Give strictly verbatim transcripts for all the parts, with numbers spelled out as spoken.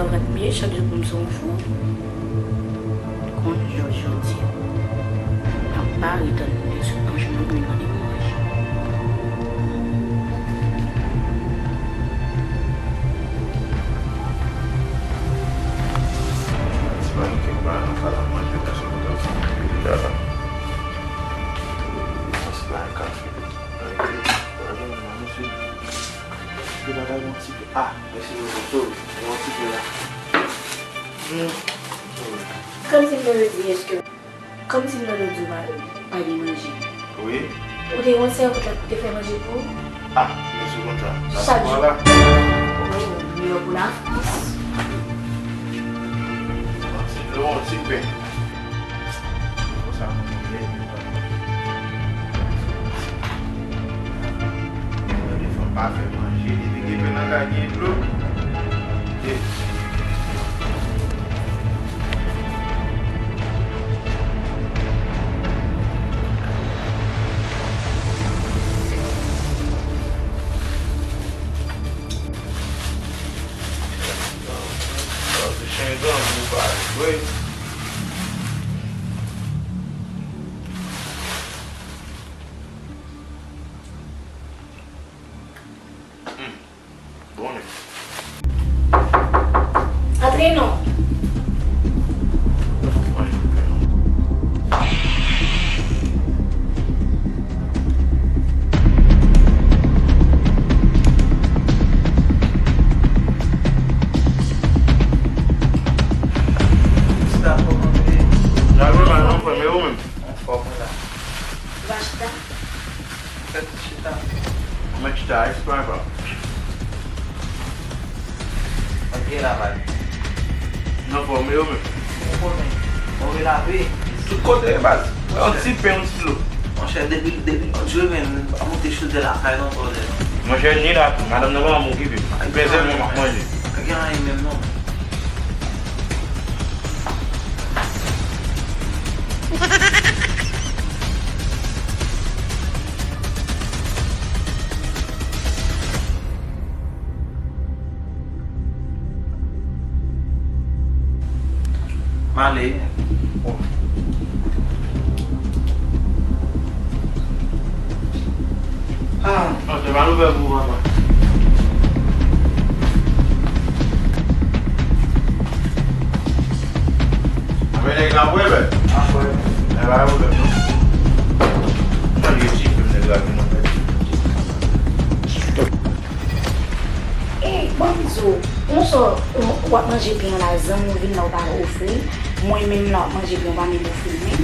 Sa va t miye chak jou pou m se yon fou. Konn jòj jodi. M ap pare tann li sou anj mwen pou l mande pou manje. Ti pa nou kèk bagay nan sal ap manje, paske nou t ap fè anpil la la. Ti bagay kafe. Gade, gade, gade, mesye. Li pa ta gen yon ti pe. Ah, mesye, yo, yo, yo, yon ti pe la. Hmm. Kòmsi m te di, èske, kòmsi m te di w pa, pa gen manje. Wi. Ou te yon sèvant la pou te fè manje pou ou? Ah, mesye konn sa. Chak jou. Voilà. Oh, miyò pou Lafrans. Yon ti dlo, yon ti pen. Konsa moun yo leve. Gade fanm pa fè manje, depi gen pen nan kay, gen dlo. Chen granmoun pa jwe. Hmm. Bon nèg. Antre non. Sa kòmanse. Nan lwen pa non, frè, men ou menm? Anfòm wi la. Va chita. Fèt chita. Mwen chita, eksprè pa. Mwen byen la, baz. Nan fòm yo menm. Mwen konnen. Mwen relave. Tout kote, baz. Yon ti pen, yon ti dlo. Monchè, depi, depi lòt jou, men, pa monte chotè lakay non, brother. Monchè, ni la tou. Madanm nan pa okipe m. Li peze mwen, m ap manje. Pa gen anyen menm, non. M ale. Ah. Pòt la mal ouvè pou ou, papa. Apre nèg la, wè, bèl. Apre. Nèg la, wè, bèl, non. Mwen, li ti, pou nèg la, vin, non, bèl. Ey, ban m di w, yon sò, w ap manje pen an la, zanmi w vin la, w pa ofri l. Mwen menm la, w ap manje pen, w pa menm ofri l menm.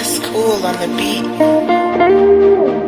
S Cool on the beat.